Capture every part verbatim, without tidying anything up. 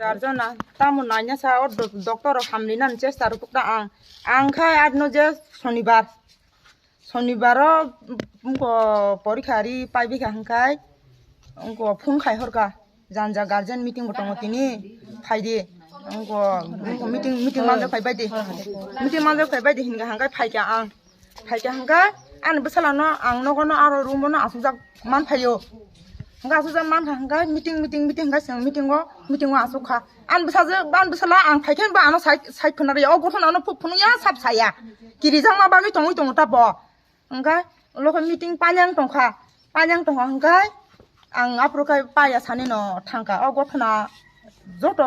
Arjona, tamo naina sa o do-, doctor rok hamni nan chesta rupuk ta ang. Ang khai adno je sonibar. Sonibaro, mm, ko porikha ri pai bikha hangkai. Ko phone khai horka. Janja guardian meeting bo tongo tini. Phaidi. Ko, ko meeting, meeting manjak phai baidi. Meeting manjak phai baidi hinga hangkai phaikha ang. Phaikha hwnkhe ani bwsalano ang nogono aro room-o no asukjak man phaio. Hwnkhe asukjak mankha hwnkhe meeting, meeting, meeting hwnkhe chwng meeting-o, meeting-o asukha. Ani bwsajwk, ani bwsala ang phaikhe bo ano sai, sai phunari, o gothon ano phuk phunukya sab saya. Kirijakma bagwi tongwi tongo ta bo. Hwnkhe ulo khe meeting paileng tongkha. Paileng tongkha hwnkhe ang aphuru khe paiya sani no thangkha. O gothona joto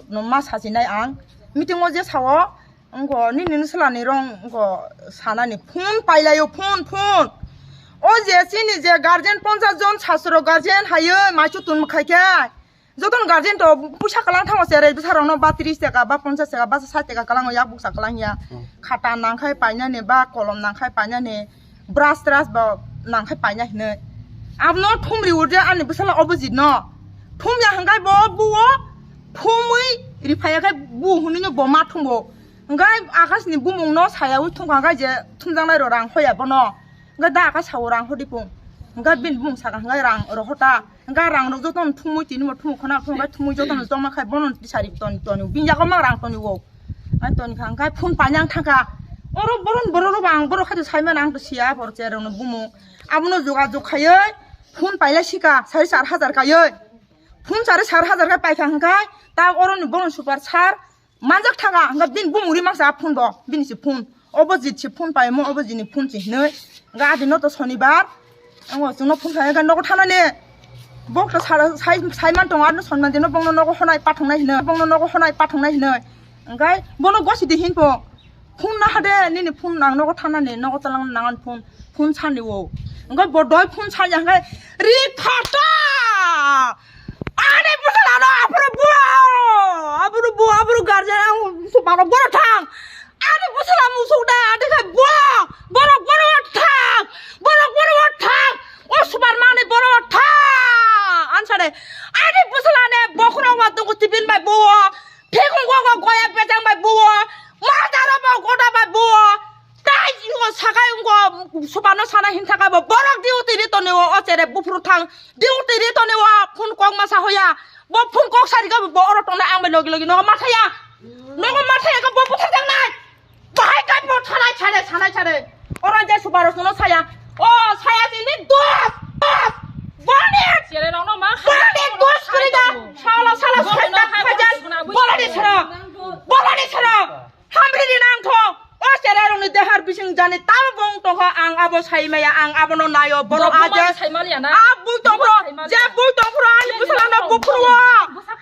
no ma sachinai ang. Meeting o je sao, wngkho nini nwsla ni rong wngkho sanani phone pailaio, phone, phone. O je chini je guardian ponchas jon sasro guardian hayo maichu tun khai khe. Jotono guardian to puisa kalang thango chere bwsa rok no ba tris taka, ba ponchas taka, ba sait taka kalango yak buksa kalang ya. Hmm. Khata nang khai painani, ba kolom nang khai painani. Brush trush bo nang khai paina hinwi. Abono thumri urde ani bwsala opposite no. Thumya hwnkhe bo buo thumwi riphaiya khe bu hwnwi no bo ma thumbo. Hwnkhe Akash ni bumung no sayawi thumkha hwnkhe je thumjaknai rok rang hoya bono. Hwnkhe da Akash sao rang hodi pung. Hwnkhe bini bumung saka hwnkhe rang rohor ta. Hwnkhe rang rok jotono thumwi tini bo thumwi khona hwnkhe thumwi jotono joma khai bono tisari toni toni. Bini yago ma rang toni o. Ai toni kha, hwnkhe phone paina ang thangkha. Oro boron borok rok ang borok khato saimano ang to siya, borok cherokno bumung. Abono jogajog khaiwi phone pailai sika, sari char hajar kaiwi. Phone sari char hajar khe paikha hwnkhe, ta oroni bono super sar manjak thangkha, hwnkhe bini bumung ri mangsa a phone bo, bini se phone. Obo jit se phone paimo, obo jini phone se hinwi. Hwnkhe adino to sonibar. Ang o chwngno phone khaina nogo thanani. Bok to sara sai, sai man tongo, arno sonman dino bongno nogo honai pathongnai hinwi, bongno nogo honai pathongnai hinwi. Hwnkhe bono gosi di hinpo. Phone na hade, nini phone nang nogo thanani, nogo talang nangan phone, phone sani o. Hwnkhe bo doi phone sanya hwnkhe ri phata. Ani bwsala no aphuru bo, aphuru bo, aphuru guardian ang supano boro thang. Ani bwsala musuk da, ani khai bo, borok boro thang, borok boro thang. O subar mani boro thang. Ansare, ani bwsala ne bokhorok wa tongo tibin bai bo. Thik wngkha goya bejang bai bo. Madaro bo goda bai bo. Tai wngkha sakai wngkha subano sana hinthaka bo. Borok diu tiri toni o, o chere buphuru thang. Diu tiri toni o phone kok masa hoya. Bo phone kok sari ka bo oro tongna ang bai logi logi nogo mathaya. Nogo mathaya ka bo buthar jang nai. Bahai kai bo thanai chare, thanai chare. Oro je subarok no saya. O saya sini dos, dos. Bani. Chere rok no ma. Bani dos kuri da. Sala, sala, sala, sala. Bolani sara. Bolani sara. Hamri di nang tho. O chere rok ni dehar bising jani tamo bong tongkha ang abo sai maya, ang abo no nayo. Borok aje. Abu tongro. Je bu tongro ani bwsala no buphuru.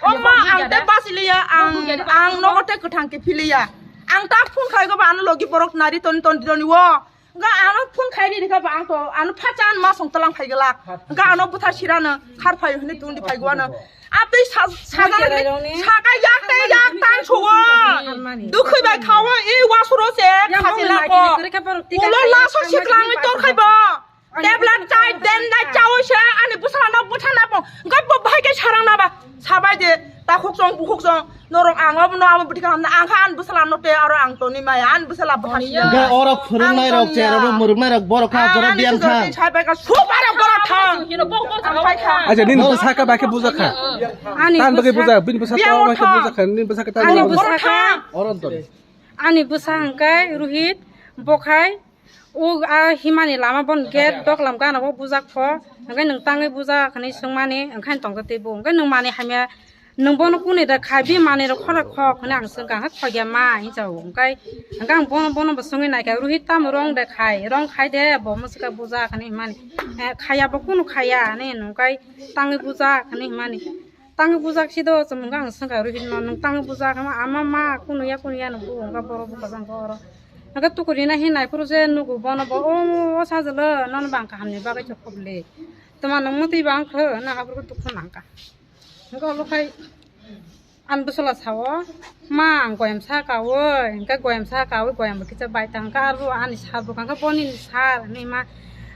O ma ang te basiliya, ang, ang nogo te kwthang ke philiya. Ang ta phone khai go ba ano logi borok nari ton ton dironi wo. Ga ano phone khai ri kha ba ang to ano phacha an ma song talang khai gala. Ga ano butha sirano khar phai hini tun di phai go ano. Atwi sa-, sajana ni saka yak te yak tan suwo. Dukhoi bai khawo i wasuro se khasi lako. Ulo laso siklang tor khai bo. Tablet chai den nai chawi se ani bwsala no bwtha na bo. Gabbo bahai ke sarang na ba. Sabai de ta khuk song bu khuk song. Norok ang obo no abo bwtha khamna ang kha ani bwsala no te aro ang toni maya ani bwsala bwtha sila. Ga oro phurung nai rok che oro murung nai rok borok kha jora biang kha. Sabai ka subar borok thang. Aja nini bwsa ka ba khe buja kha. Ani tan bagwi buja bini bwsa ta ba khe buja kha nini bwsa ka ta ani bwsa kha. Oro ton. Ani bwsa hwnkhe Rohit bokhai. O a himani lama bon gate dok lam gana o bujak pho, hwnkhe nwng tangwi bujak hinwi swngmani, hwnkhe tongkhe tei bo, hwnkhe nwng mani hamya, nwng bono kuni da khai, bini mani rok khorok khok hinwi ang swngkha, hwnkhe khogya ma hinwi sao, hwnkhe, hwnkhe ang bono, bono bo swngwi naikha, Rohit tamo rong de khai, rong khai de, bo mwswkha bujak hinwi himani, eh, khaya bo kunu khaya hinwi, hwnkhe tangwi bujak hinwi himani. Tangwi bujak si do, chwng hwnkhe ang swngkha Rohit no, nwng tangwi bujak, ama, ama ma, kunu ya, kunu ya, nwng bo hwnkha borok bwkha jang khe oro. Hwnkhe tukurina hinwi naiphuru se nugo bono bo, o, o sajwlo, nono bo ang kahamni bagwi se khobli. Tama nwng mwtwi ba wngkha, nang aphuru dukhu nangkha. Hwnkhe olo khai ani bwsala sao, ma, ang goyam sa kaui, hwnkhe goyam sa kaui, goyam bo kisa bai ta, hwnkhe aro ani sar bwkha, hwnkhe boni sar, hinwi ma,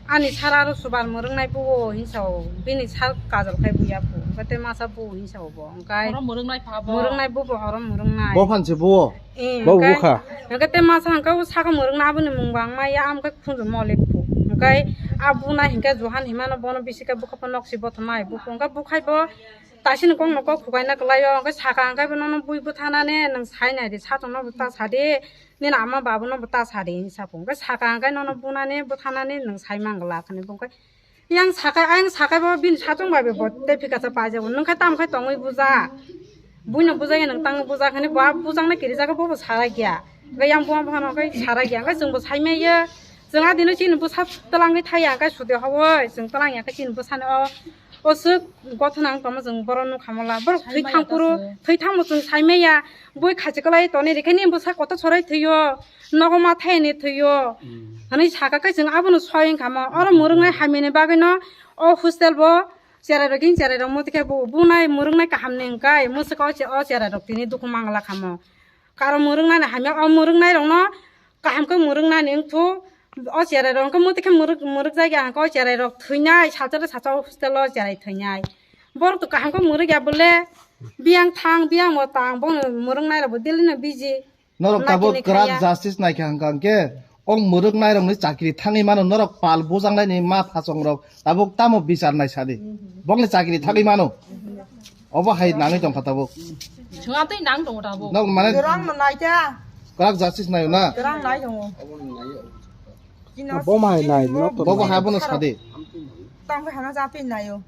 Ani sara aro subar mwrwngnai buo hinsa o, bini sar kajol khai buya phu, hwnkhe tei masa buo hinsa o bo, hwnkhe Horo mwrwngnai pha bo. Mwrwngnai bubo horo mwrwngnai. Bo phan se buo? Eh, Bo hwnkhe, bukha? Hwnkhe tei masa hwnkhe o saka mwrwngna aboni mung bang maya, am khe khunju mole phu. Hwnkhe a bunai hwnkhe Johan himano bono bisi khe bukha pho nok si bothomai, bukha hwnkhe bukhai bo taisini kokno kok khukaina kwlaio, hwnkhe saka hwnkhe bo nono bui bwthanani nwng sai nai di, satung no bo ta sa di. Nini ama babu no bo ta sa di hinwi sa phu. Hwnkhe saka hwnkhe nono bunani bwthanani nwng sai mangla hwnwi bo hwnkhe yang sakai, ayang sakai bo bini satung bai bo tei phikasa paijago. Nwng khai tamo khai tongwi buja. Buino bujakhe nwng tang buja hwnwi bo a bujaknai kirijak bo bo sarai ya. Hwnkhe yang buma buphano khai sarai ya. Hwnkhe chwng bo sai maya. Chwng a dino chini bwsa twlangwi thaya hwnkhe sudi hawoi. Chwng twlang ya khe chini bwsani o, o swk gothona wng tongma chwng borok nukha mola. Borok thwi thang phuru, thwi thangbo chwng sai maya. Bui khachi kwlai toni rikhe ni bwsa kotor sorai thwio, nogo ma thayani thwio. Hmm. Hwnwi saka khe chwng abono soi wngkha mo. Oro mwrwngnai hamyani bagwino o hostel bo cherai rok gini cherai rok muti khe bo bunai mwrwngnai kaham ni wngkai mwswk o che-, o cherai rok tini dukhu mangla kha mo. Karo mwrwngnani hamya o mwrwngnai rokno kaham khe mwrwngnani wngthu o cherai rok wngkhe muti khe mwrwk, mwrwk jagya hwnkhe o cherai rok thwinai salsa salsa o hostel o cherai thwinai. Borok to kaham khe mwrwk ya bole biyang thang biyang bo tang bo mwrwngnai rok bo daily no busy. Norok tabuk kwrak justice naikha hwnkha hwnkhe, o mwrwk nairokni chakri thangwi mano, norok pal bujaknaini ma phachongrok tabuk tamo bichar naisadi. Bokni chakri thangwi mano. Obo hai nangwi tongkha tabuk. Chwng tei nang tongo tabuk. Nok mane Kwrang no naikha. Kwrak justice naio na. Kwrang nai tongo. Bo mai nai, nok to Bobo nai. Hai bono sadi. Tang hana japin naio.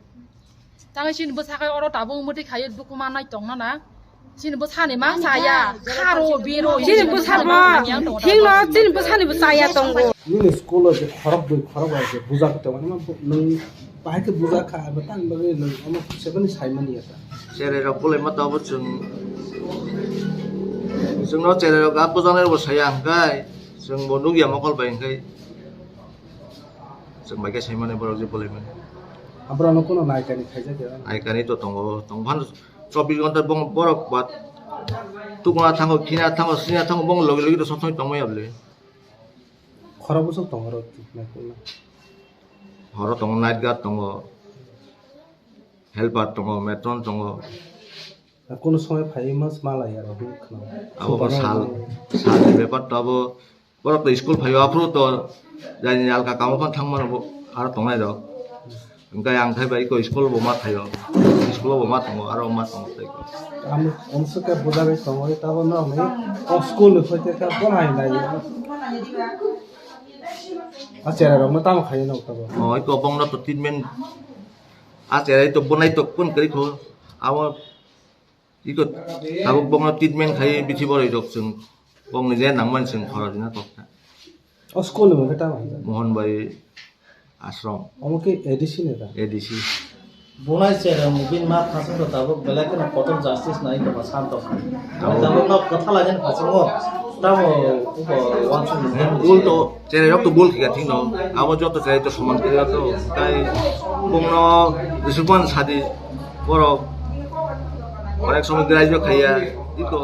Tangwi chini bwsa khai oro tabuk muti khai dukhu manai tongna na. Chini bwsani mang chaya, kharo biro. Chini bwsa bo, thingno chini bwsani bo chaya tongo. Nini school o je khorok bui khorok bai je bujak tongo, nang bahai khe bujak kha, abo tang bagwi nang omo sebani saimani ya ta. Cherai rok bolai ma tabuk chwng, chwngno cherai rok a bujaknai rok bo saya hwnkhe, chwng bo nukya mokol bai hwnkhe. Chwng bai khe sai mani borok je bolai mani. Aborok no kuno naikani khaijak ya? Naikani to tongo, tong phano chobbish ghonta bong borok ba tukuna thango, khina thango, sina thango, bong logi logi to sob somoi tongmani ya bole. Khorok bwswk tongo oro naikani? Horo tongo, night guard tongo, helper tongo, matron tongo. Kuno somoi phaiwi mas malai aro hwnwi khna. Abo bo sal, sal ni bepar to abo. Borok to school phaio, aphuru to jaini alka kamo phano thang mano bo, aro tongnai rok. Hwnkhe ang thai bai iko school bo ma thaio, school bo ma tongo, aro ma tongo tei ko. Am, amswk khe bujagwi tongo, tabo norokni o school ni phoite khe bo hai nai. A cherai rokno tamo khaio nok tabo. O iko bongno to treatment, a cherai to bonai to kun kari kho, abo Iko tabuk bongno treatment khai bithi boroi rok chwng bongni je nangmani chwng khorok rina kok kha. O school ni mungkha tamo hinjak? Mohon bai Ashram. Omo khe A D C ni da? A D C. Bunai chereng ni bini ma phasok to tabuk belai kheno kotor justice nai to ba santo. Abo Tabuk no kwtha lai ni phasingo tamo ubo wansuk ni Bul to Cherai rok to bul kha thik no, abo joto cherai to soman kha to, tai bongno risupan sadi borok onek somoy graduate khaiya, iko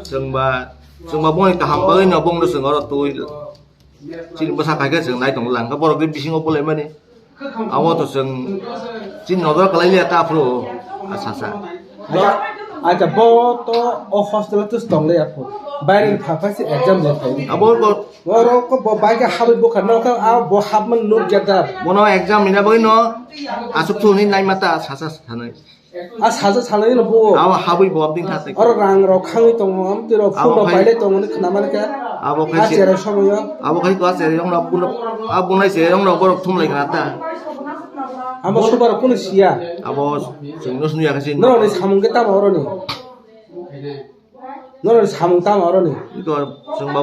chwngba, chwngba bongni kaham bagwi no bongno chwng oro twi chini bwsa khaikhe chwng nai tong lang kha borok ni bisingo bolai mani. Abo to chwng chini nodor kwlai liya ta aphuru, a sasa. Acha, acha, bo to o hostel o twis tong le aphuru. Baire ni pha pha se exam le phai. Abo bo Oro ko bo bai khe habwi bukha no kha a bo hapman nuk jadar. Bono exam rina bagwi no asuk thuni nai mata sasa sanai. A saja sanai no bo. Abo habwi bo abding thate. Oro rang rok khangwi tongo, amtwi rok Abo phone rok khai- pailai tongo ni khna man kha. Abo khai A se- cherai somoyo. Abo khai ko a cherai rok no puno, a bunai cherai rok no borok thum lai khna ta. Amo subar kuno siya. Abo chwng no sunu ya kha sin. Norok ni samung khe tamo oro ni. Norok ni samung tamo oro ni. Iko chwng ba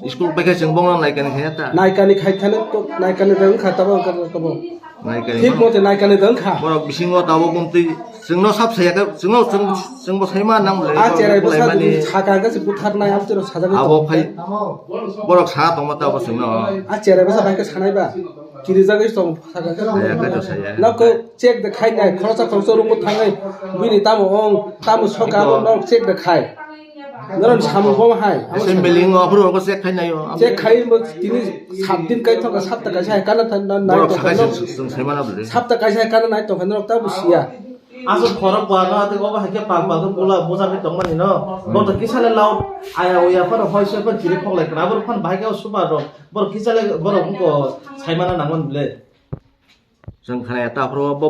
school pai khe chwng bongno naikani khaya ta. Naikani khai khani to naikani dang kha tabo kabo. Naikani Thik mote naikani dang kha. Borok bisingo tabo bumtwi chwngno sab saya khe chwngno chwng, chwngbo saima nang le. A cherai bwsa sakha khe se buthar nai amtwi rok sajagwi Abo tongo. Khai borok sa tongma tabo chwngno. A cherai bwsa bai khe sanai ba. Kirijagwi tong sakha khe. Saya khe to saya. Nokho check de khai nai khoroksa khoroksa room o thangai. Bini tamo ong tamo soka abo nok check de khai. Norok samung bo hai. Assembly ngo aphuru ko check khai nayo. Check khai bo tini sat din kai thok, sapta kaisa hai kana than dan nai. Borok sakai sung sung sai mana bole. Sapta kaisa hai kana nai tong khan norok ta busiya. Asuk khorok ba no ate obo hai khe pal pal bula buja khe tong mani no. Bo to kisa le lao aya uya phano hoi soi phano chiri khok lai kana. Abor phano bahai khe super rok. Borok kisa le borok ko sai mana nang man bole. Chwng khna ya ta phro bo.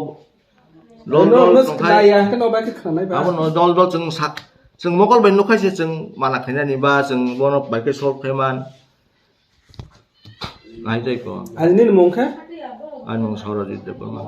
Dol dol no tongkhai. Khna ya, khna ba khe khna nai ba. Abo no dol dol chwng sak, chwng mokol bai nukhai se chwng mana khainani ba chwng bono bai khe solve khai man. Nai dai ko. Ani ni mung khe? Ani mung Saurajit Debbarma.